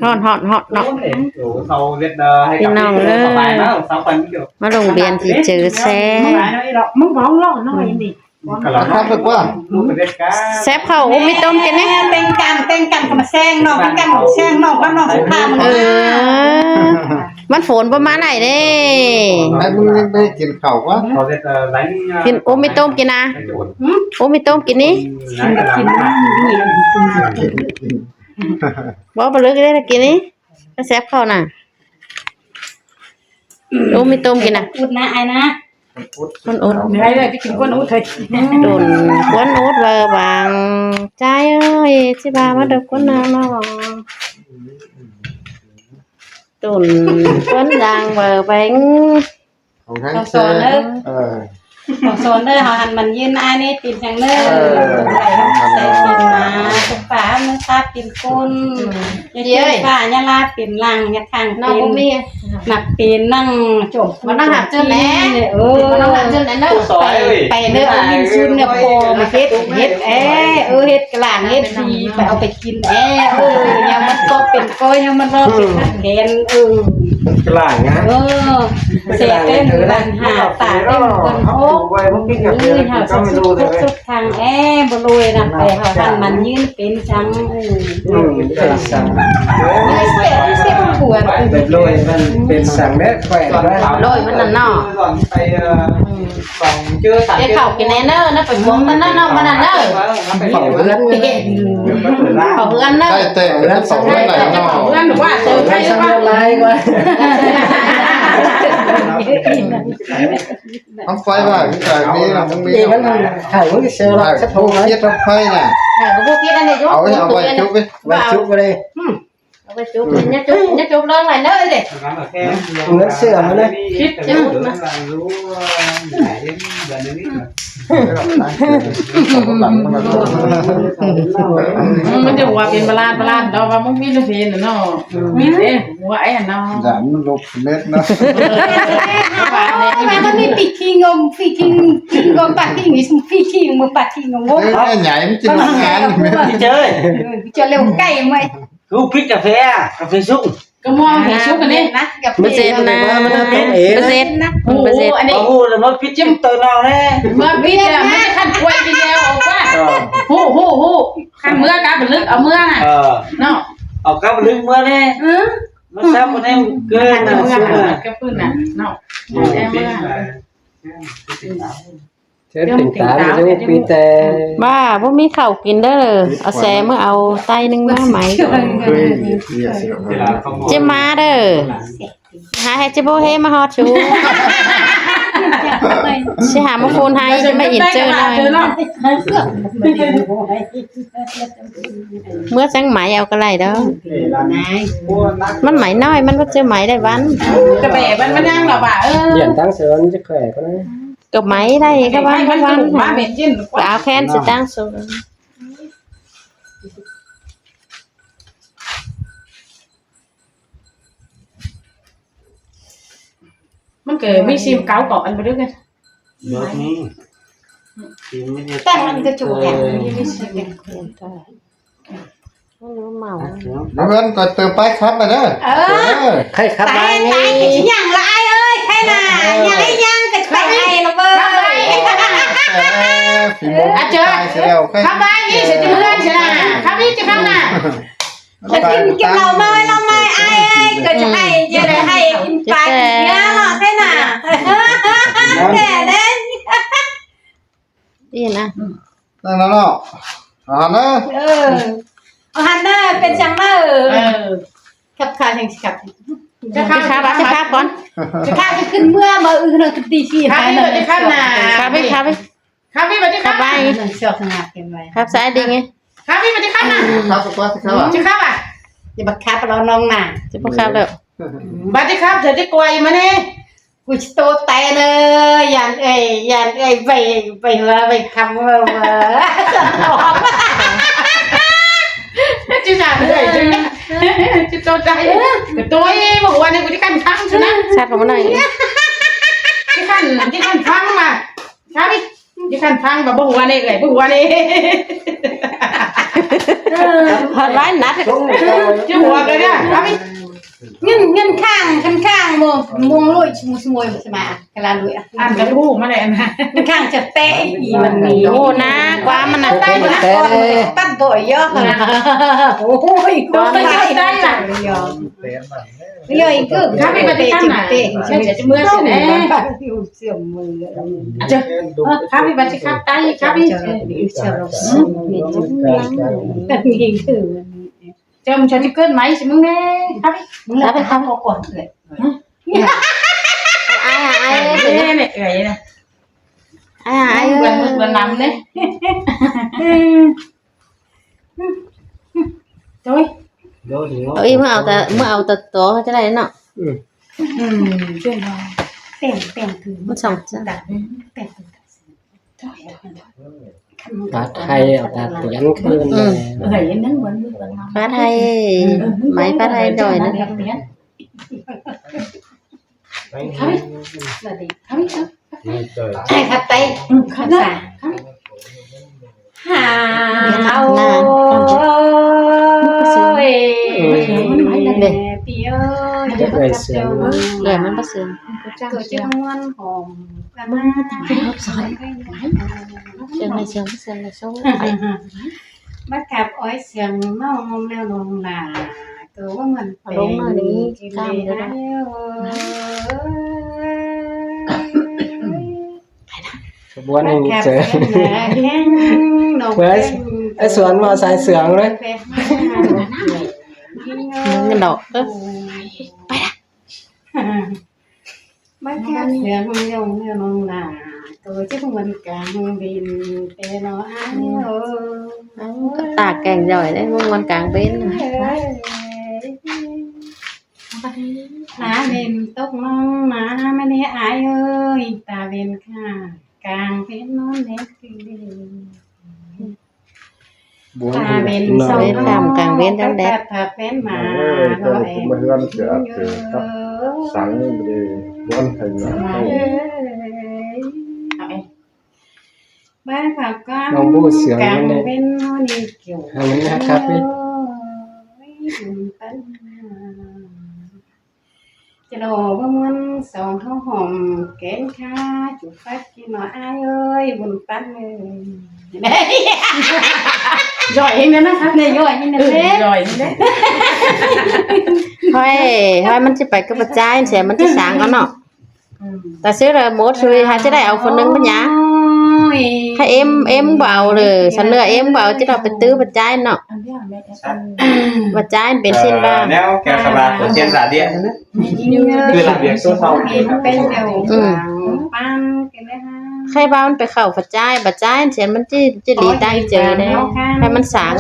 ຮ້ອນໆໆເນາະ ໂອ້ ເຂົາເຮັດໃຫ້ກັບ ພີ່ນ້ອງເອີຍ ສະບາຍມາກ ສາວຂວັນ ມາໂຮງຮຽນທີ່ເຈີແຊ ມັນບໍ່ຮ້ອນເນາະ ອັນນີ້ ແຊບເຂົ້າ ໂອ້ ມີຕົ້ມກິນແດ່ ແຕ່ງກັນ ແຕ່ງກັນເຂົ້າມາແຊງ ນ້ອງແຕ່ງກັນເຂົ້າມາແຊງ ນ້ອງກັບນ້ອງສຸພາ ເອີ ມັນຝົນບໍ່ມາໄດ້ເດ້ ໃຫ້ມຶງໄດ້ກິນເຂົ້າວະ ກິນ ໂອ້ ມີຕົ້ມກິນນະ ໂອ້ ມີຕົ້ມກິນນີ້ ບໍ່ ບໍ່ເລີກໄດ້ກິນນີ້ ແຊບເຂົ້ານະ ໂອ້ ມີຕົ້ມກິນນະ ອຸດນະ ອ້າຍນະ ມັນອຸດ ໄດ້ ໄດ້ໄປກິນກ້ວນອຸດເຮີ້ຍ ໂດນກ້ວນອຸດເວີບາງ ຈ້າຍເອີຍ ຊິວ່າມາເດີກ້ວນນາງນ້ອງ ໂດນກ້ວນຢ່າງເວີແບງ ຂອງທັງ ຂອງສອນເດີ ເອີ ຂອງສອນເດີ ເຮົາຫັ້ນມັນຢືນ ອ້າຍນີ້ຕີນຫຍັງເດີ ເອີ ໃສ່ຕີນມາ ຕົກປາ ມືຕາ ຕີນກົ້ນ ເອີ ຢ່າເຈັບ ເອີຍ ຟ້າ ຢ່າລາ ເປັນຫຼັງ ຢ່າຂ້າງ ເນາະ ເປັນ ບໍ່ມີ ໜັກເປັນ ນັ່ງຈົມ ມານັ່ງຫາເຈີແຫຼະ ເອີ ມານັ່ງຫາເຈີແຫຼະເດີ ໄປເດີ ເອົາມິນຊູນເນຍ ພໍມາເຮັດ ເຮັດແອ ເອີ ເຮັດກະຫຼາງ ເຮັດດີ ໄປເອົາໄປກິນແອ ເອີ ຍາມມັນກໍເປັນກໍ ຍາມມັນບໍ່ເປັນແຂນ ເອີ ກະຫຼາງນະ ເອີ ເສເຕັນຫຼັງຫາຕາເຕັນຄົນໂຄ ເອີ ເຮົາສຸດ ສຸດທາງແອ ບໍ່ລວຍນຳໄປ ເຮົາຫັ້ນມັນຢືນ ເປັນສັງ ເອີ ເປັນສັງ ເອີ ເປັນສັງ ໂດຍມັນເປັນສັງແດ່ ຂ້ອຍໂດຍມັນນັ້ນເນາະ ອືມ ໄດ້ເຂົ້າກິນແນ່ເນີ ນະ ໄປພວງກັນເນີ ເຂົ້າເຮືອນ ເຂົ້າເຮືອນເນີ ໄດ້ແຕ່ເຮືອນສອງເຮືອນ ເຂົ້າເຮືອນວ່າເຊີໄຄວ່າ ເອົາໄຟວ່າ ມີການມີ ມັນມີ ເອີ ມັນເຂົ້າເຊີລະ ໄຟນະ ເອີ ບໍ່ຜິດອັນນີ້ຢູ່ ເອົາ ເອົາໄວ້ຈຸກເວີຍ ໄວ້ຈຸກເລີຍ ອືມ ເອົາໄປຈຸກ ຢ່າຈຸກ ຢ່າຈຸກ ລອງໄວ້ເດີ ເງິນເຊື່ອມາເລີຍ ຄິດຈຸກນະ ມັນຈະວ່າເປັນບາລານ ບາລານ ແຕ່ວ່າມັນມີແຕ່ເພນນະເນາະ ມີເດ້ ຫົວແອນເນາະ ຢ່າມັນລົບເນັດເນາະ ມັນມີປີກຂີ້ງົມ ປີກຂີ້ງ ຂີ້ງົມ ປາກຂີ້ງ ປີກຂີ້ງ ມືປາກຂີ້ງົມ ເອີ ໃຫຍ່ ມັນຈະລົງງານ ເຈີຍ ເອີ ຈະເລັວໄກໄວ້ ຄືພິດກາເຟ ກາເຟສຸກ ກໍມອງເຫັນສຸກອັນນີ້ນະ ເປີເຊັນນະ ເປີເຊັນນະ ເປີເຊັນ ໂອ້ ອັນນີ້ ໂອ້ ແລ້ວມາພິດຈິ້ມໂຕນ້ອງແດ່ ມາພິດແລ້ວ ມັນຄັນປ່ວຍວິດີໂອອອກວ່າ ເອີ ຮູ້ ຮູ້ ຮູ້ ຄັນເມືອກາບລຶກ ເອົາເມືອນະ ເອີ ເນາະ ເອົາກາບລຶກເມືອແດ່ ເອີ ມາຊັບອັນນີ້ເກີນນະ ເມືອນະ ກັບປຶ້ນນະ ເນາະ ເອີ ແຕ່ເມືອ ເຊີນຕິງຕາມຢູ່ ປີແຕ່ ບ້າ ບໍ່ມີເຂົ້າກິນເດີ ເອົາແຊມາເອົາໄຕ້ໜຶ່ງມາໃໝ່ ເອີ ເຈົ້າມາເດີ ຫາໃຫ້ເຈົ້າບໍ່ເຮມາຮອດຊູ ຊິຫາມາຄູນໃຫ້ ຈະມາອິນເຈີໜ້ອຍ ເມືອຈັ່ງໃໝ່ເອົາກໍໄດ້ດອກ ມັນໃໝ່ນ້ອຍ ມັນບໍ່ເຈີໃໝ່ໄດ້ວັນ ກະແບມັນ ມັນຍັງລະບາດ ເອີ ຢ້ານຕັ້ງເຊີນຈະແຂວະກໍໄດ້ ກໍໄໝໄດ້ ເຂົາວ່າ ເຂົາວ່າ ເອົາແຄນຊິຕັ້ງສູງ ມັນກໍມີຊິມເກົ່າເກາະອັນບໍ່ດຶກ ເບິດນີ້ ຊິມ ແຕ່ມັນກະຈູແອບ ມັນມີຊິມ ມັນເມົາ ເພື່ອນກໍເຕີມປ້າຍຂັບມາເດີ ເອີ ໃຫ້ຂັບໄປນີ້ ຍັງລະອ້າຍເອີຍ ໃຜນະ ຍັງໃຫ້ຍັງກໍໄປໃຫ້ລະເບີຍ ເອີ ຝີມື ອາເຈີ ຂັບໄປນີ້ຊິເມືອນຊິນະ ຂັບນີ້ຈະຂັບນະ ຈະກິນ ກິນເຫຼົ້າເມີເຫຼົ້າໄມ້ອ້າຍເອີຍ ກໍຈະໃຫ້ ຈະໄດ້ໃຫ້ກິນປາກິນເນື້ອເນາະ ໃຊ່ນະ ແຕ່ເດ້ ນີ້ນະ ນັ້ນລະເນາະ ອາຫານເດີ ເອີ ອາຫານເດີ ເປັນຈັ່ງເດີ ເອີ ຂັບຂາແຮງຊິຂັບ ຈະຂັບ ຈະຂັບ ຈະຂັບກ່ອນ ຈະຂັບ ຈະຂຶ້ນເມືອ ມື້ອື່ນເຮົາຈະຕີສີ່ ຂັບນີ້ ຈະຂັບນະ ຂັບໄປ ຂັບໄປ ຂັບໄປ ຂັບໄປ ຂັບໄປ ຂັບສາຍດີໄງ ຂັບໄປ ຂັບນະ ຂັບໄປ ຈະຂັບ ຈະຂັບ ຈະບໍ່ຂັບແລ້ວ ຈະບໍ່ຂັບແລ້ວ ບາດຈະຂັບ ເດີຈະກວຍມານີ້ ກູຊິໂຕແຕເດີ ຢ້ານເອີຍ ຢ້ານເອີຍໄປ ໄປເຮືອໄປຄຳເວີ ເວີ ຈິສາເອີຍ ຈິໂຕແຕ ໂຕຍ ບໍ່ຫົວນີ້ກູຊິຄັນຄັງຊຸນະ ຊັດອອກມາໜ້ອຍ ຈິຄັນ ຈິຄັນຄັງມາ ຄັນ ຊິຄັນພັງ ບໍ່ ບໍ່ຫົວເດ້ເອື້ອຍ ບໍ່ຫົວເດ້ ເ ພັດໄວ້ໜັກ ຈຸ່ມຫົວກໍໄດ້ ເອົາໄປ ເງິນ ເງິນຄ້າງ ຄັນຄ້າງບໍ່ ມົງລຸຍ ສະໝຸຍ ສະໝາ ກະລາລຸຍ ອ່ານກະຮູ້ມາແລ້ວ ເງິນຄ້າງຈະແຕະອີມັນນີ້ ໂອ້ນາ ກວ່າມັນນະ ແຕະ ປັດໂຕຍອກ ໂອ້ຍ ກວ່າມັນໄດ້ລະ ຍອຍຄື ຂ້າພະເຈົ້າ ເຈົ້າ ເຈົ້າ ເຈົ້າ ຂ້າພະເຈົ້າ ຂ້າພະເຈົ້າ ເຈົ້າ ເຈົ້າຊິເກີດໃໝ່ຊິມຶງແນ່ ຄັບ ຄັບ ຄັບ ຂໍກ່ອນເອື້ອຍ ອາຍ ອາຍ ເອື້ອຍ ເອື້ອຍ ອາຍ ເອື້ອຍ ເບິ່ງ ເບິ່ງນຳເດ້ ໂອ້ຍ ເອົາອີກ ມາເອົາຕາ ມາເອົາຕາຕໍ ຈະໄດ້ເນາະ ອືມ ອືມ ເປັນ ເປັນ ເປັນ ມັນສອງ ແປງຄື ປາໄທເອົາຕາຕຽນຄືນ ອືມ ເອີຍ ນັ້ນເໝືອນ ເໝືອນ ປາໄທ ເອີ ໄມ້ປາໄທດອຍນະ ໄປ ໄປ ໄປ ໄປ ໄປ ໄປ ໄປ ຫາ ໂອ້ຍ ເດ້ ພີ່ເອີຍ ເອີຍ ມັນບໍ່ເຊື່ອງ ເກີດຈາກມ່ວນຫອມ ມາ ເຊື່ອງໃນເຊື່ອງ ເຊື່ອງໃນໂຊ ມາກັບອ້ອຍເຊື່ອງ ມາຫອມແລ້ວນ້ອງຫຼ້າ ໂຕວ່າມັນເປັນ ກິນໄດ້ ຂະບວນແຫ່ງເຈີ ເອີຍ ໄອ້ສວນມາໃສ່ເສືອງເລີຍ ມຶງດອກ ເອີ ໄປລະ ມາແຄບເສືອງຍົງເຮືອນອງລາ ໂຕເຈັບມວນກາງເບັນແຕ່ນອອາຍໂອ ເອົາ ຕາແກງຍ່ອຍເດ້ ມວນກາງເບັນ ເອີຍ ມາເບັນຕົກມອງມາ ມາແນ່ອາຍເອີຍ ຕາເບັນຂ້າ ກາງເປັນນອນແນບຄື ຕາເວັນສອງ ເວັນຄ່ຳກາງເວັນ ຕາແດດ ເອີຍ ເຈົ້າມາເຮືອນເສືອເກີດກັບສັງເດ ບ່ອນໄທນາ ເອີຍ ມາຄັບກາງ ນ້ອງບູເສືອ ກາງເວັນ ນ້ອງນີ້ກ່ຽວ ໃຫ້ມັນຮັກຄັກເດ້ ໂອ້ຍ ບຸນປັນ ຈະລໍບໍ່ມ່ວນສອງເຮົາຫອມແກງຄາ ຈຸບປັດກິນເນາະອ້າຍເອີຍ ບຸນປັນເອີຍ ຍ່ອຍເອງເດີນະຄັບ ຍ່ອຍເອງເດີ ຍ່ອຍເອງເດີ ຫ້ອຍ ຫ້ອຍມັນຊິໄປກັບປະຈາຍ ແຊມມັນຊິສາງເອົາເນາະ ອືມ ຕາຊື້ລະໝົດຊຸຍ ຫາຈະໄດ້ເອົາຄົນໜຶ່ງປັນຫຍັງ ໂອ້ຍ ຖ້າເອັມ ເອັມບໍ່ເອົາເລີຍ ສະເໜີເອັມບໍ່ເອົາ ຈະໄດ້ໄປຕື້ປະຈາຍເນາະ ປະຈາຍເປັນເຊັ່ນວ່າ ແນວແກສະບາຍໂຕຊຽນສາເດຍ ຄືລະບຽບໂຕເຊົາ ເປັນແນວ ອືມ ປານ ໃຄວ່າມັນໄປເຂົ້າປະຈາຍ ປະຈາຍ ເຊັ່ນມັນຈະ ຈະດີຕັ້ງເຈີແດ່ ໃຫ້ມັນສາງ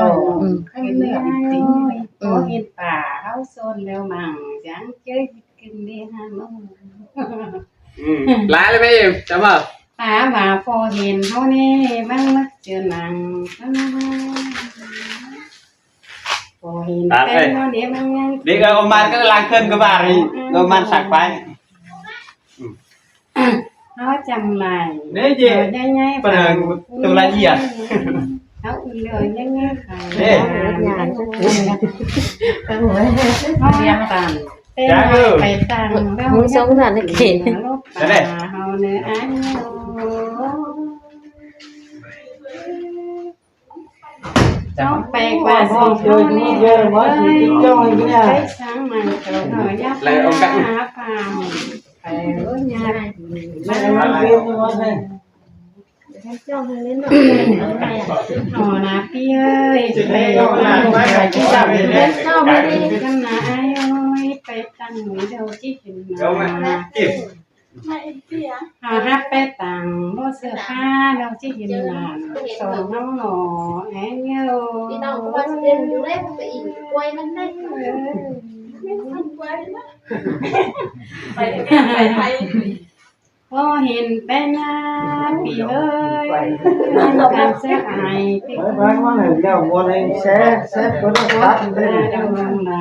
ອືມ ໃຫ້ມັນເໜືອ ອືມ ເຫັນປ່າເຮົາຊົນແລ້ວມັງ ຍັງເຈີ ຂຶ້ນເດຮາໂນ ອືມ ຫຼາຍເລີຍແມ່ເອັມ ຈຳເອົາ ຕາວ່າພໍເຫັນເຮົາແນ່ ມັນມັກເຈີໜັງ ພໍເຫັນແປ້ງເຮົາແນ່ ມັນຍັງ ເດັກເອົາມາກໍລ້າງເຄື່ອນກໍບາດນີ້ ເອົາມາສັກໄປ ເຮົາຈຳຫຼາຍ ເດ້ເຈ ໃຫຍ່ໆ ປະເດີງ ໂຕລະອຽດ ເຮົາອຸ່ນເຫຼືອໃຫຍ່ໆ ເດ້ ເຮົາຕາມ ແຕ່ເຮົາໄປຕັ້ງແລ້ວ ມື້ສົງການເຂດ ເຮົາເນີອາຍໂອ ເຈົ້າໄປກວ່າສິເຮົານີ້ເອີຍ ໄປສ້າງມັນເຈົ້າເຮົາຢ່າພາຟັງ ໄປໂອຍາ ເຈົ້າໃຫ້ເຫຼັ້ນເນາະ ເອົາໜ້າພີ່ເອີຍ ໄປເຈົ້າ ກັນນາອ້າຍເອີຍ ໄປຕັ້ງເຈົ້າຊິເຫັນໜ້າ ເຮົາຮັບແປຕ່າງບໍ່ເຊື່ອຟ້າ ເຮົາຊິເຫັນຫຼານສອງນ້ອງໜໍແອງເອີ ພີ່ນ້ອງກໍວ່າຊິເຫັນຢູ່ແລ້ວ ໄປອີກ ປ່ວຍມັນໄດ້ ໄປ ໄປ ໄປ ພໍເຫັນແປໜ້າ ພີ່ເອີຍ ການເສຍອາຍ ໄປ ໄປ ມາແລ້ວ ບໍ່ໄດ້ແຊ ແຊ ບໍ່ໄດ້ຕັດເດ້ ເດີນມາ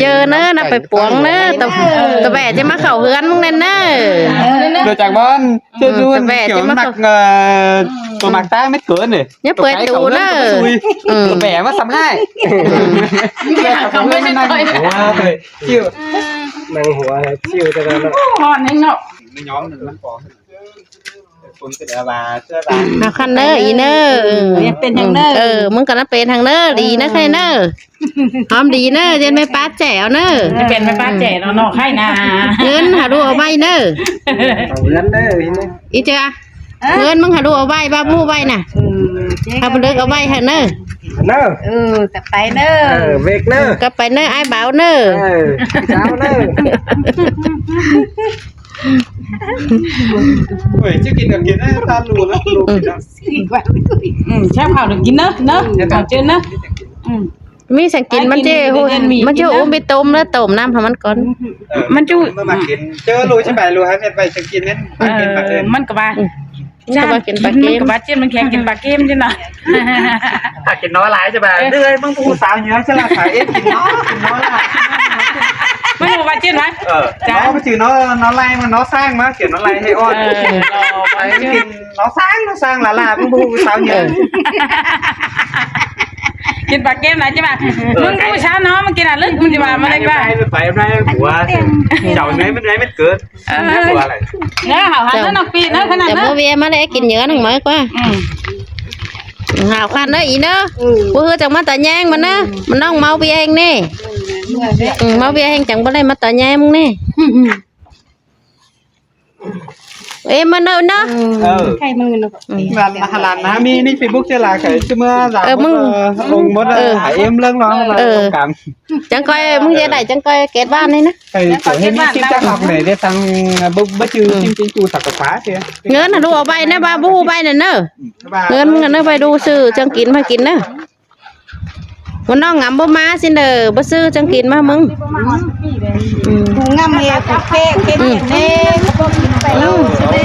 ເຈີເນີ ນຳໄປປວງເນີ ຕະ ຕະແບະຈະມາເຂົ້າເຮືອນມຶງແນ່ເນີ. ເອີ ເດີຈາກບ້ານ ເອີ ຕະແບະຈະມາເຂົ້າ ເອີ ໂຕໝາກຕາຍມັນເກີນເດ ຢ່າເປີດຕູເນີ. ເອີ ຕະແບະມາສຳຮ້າຍ ເອີ ແບະເຂົ້າມານັ່ງຫົວ ຊິວ ນັ່ງຫົວຊິວແຕ່ລະເນາະ ຮ້ອນແຮງເນາະ ໄມ່ຍອມມັນພໍ ຄົນກໍໄດ້ວ່າເຊື່ອວ່າ ເອົາຄັນເດີອີເນີ ເອີ ເປັນຫຍັງເດີ ເອີ ມຶງກໍນະເປັນຫຍັງເດີ ດີນະໄຄເນີ ຫອມດີເນີ ຢ້ານແມ່ປ້າແຈວເນີ ຈະເປັນແມ່ປ້າແຈວເນາະ ນ້ອງໄຄນາ ເງິນຫາລູກເອົາໄວ້ເນີ ເອົາເງິນເດີອີເນີ ອີເຈີ ເອີ ເງິນມຶງຫາລູກເອົາໄວ້ ບາບຮູ້ໄວ້ນະ ເອີ ເອົາໄປເລີກເອົາໄວ້ໃຫ້ເນີ ເນີ ເອີ ກັບໄປເນີ ເອີ ເວກເນີ ກັບໄປເນີ ອ້າຍບ່າວເນີ ເອີ ສາວເນີ. ໂອ້ຍ ຈະກິນກໍກິນນະ ຕາມຮູ້ນະ ຮູ້ກິນນະ ອືມ ແຊບເຂົ້າເດີ ກິນເນີ ເນີ ເຂົ້າເຈີນເນີ ອືມ ມີສັງກິນ ມັນຈະ ມັນຈະອຸ້ມໄປຕົ້ມ ແລ້ວຕົ້ມນ້ຳໃຫ້ມັນກ່ອນ ເອີ ມັນຈະ ມັນມາກິນ ເຈີຮູ້ສະບາຍ ຮູ້ຫາເຮັດໄວ້ຈະກິນແມ່ນ ເອີ ມັນກໍວ່າ ອືມ ມັນກໍວ່າກິນປາເກມ ມັນກໍວ່າເຈັນ ມັນແຂງກິນປາເກມຈັ່ງເນາະ ຖ້າກິນໜໍ່ຫຼາຍຈະວ່າ ເອີ ເອີຍ ມຶງຜູ້ສາວເຫືອ ສະລະສາເອັດກິນໜໍ່ ກິນໜໍ່ຫຼາຍ ມັນບໍ່ວ່າເຈັນຫວາ ເອີ ຈ້າ ໜໍ່ມັນຊື່ໜໍ່ ໜໍ່ໄລ່ ມັນໜໍ່ຊ້າງມາ ເຂຽນໜໍ່ໄລ່ໃຫ້ອ່ອນ ເອີ ໄປກິນໜໍ່ຊ້າງ ໜໍ່ຊ້າງຫຼາໆ ມຶງຜູ້ສາວເຫຍື້ອ ເອີ ກິນປາເກມນະ ຈະວ່າ ເອີ ມຶງຜູ້ສາວໜໍ່ ມາກິນອະລຶກ ມັນຊິວ່າມາເລັກວ່າ ໄປ ໄປ ໄປ ໄປ ຫົວ ເຈົ້າເໜື່ອຍ ມັນເໜື່ອຍ ມັນເກີດ ເອີ ເນາະ ເຮົາຫັນເນາະ ນ້ອງປີເນາະ ຂະໜາດເນາະ ຈະບໍ່ແວະມາແລະກິນເຫຍື້ອນ້ອງເໝີກວ່າ ອືມ ຫາວຄັນເດີອີເນີ ອືມ ບໍ່ຄືຈັ່ງມາຕາແຍງມັນເນີ ອືມ ມັນນ້ອງເມົາເບຍແຮງເນີ ອືມ ເມົາເບຍແຮງຈັ່ງບໍ່ໄດ້ມາຕາແຍງມຶງເນີ ເອີ ມັນເດີເນາະ ອືມ ເອີ ໃຄມັນເນາະ ອືມ ຫຼານ ຫຼານນະ ມີ ມີເຟສບຸກເຈົ້າຫຼາຍ ໃຜຊິເມືອລາວ ເອີ ມຶງ ອົງໝົດ ເອີ ຫາເອັມເລື່ອງເນາະ ເອີ ກຳ ຈັ່ງຄ່ອຍ ມຶງຈະໄດ້ຈັ່ງຄ່ອຍເກັດບ້ານນີ້ນະ ໄປເຮັດມີຄລິບຈັກອອກແດ່ ໄດ້ຕັງ ບໍ່ ບໍ່ຈື່ ອືມ ຈິງໆ ຈູສັກກະປາເສຍ ເງິນຫັ້ນລູກເອົາໄວ້ນະ ວ່າບໍ່ໄວ້ນັ້ນເນີ ເງິນມຶງຫັ້ນເນີ ໄວ້ດູຊື້ຈັ່ງກິນ ພາກິນເນີ ບໍ່ນ້ອງງຳບໍ່ມາຊິເດີ ບໍ່ຊື້ຈັ່ງກິນມາມຶງ. ອືມ ກູງຳເຮກູແຄເຄັນເຫັນເດ້ ພວກກິນໄປເລົ່າຊິເດ້.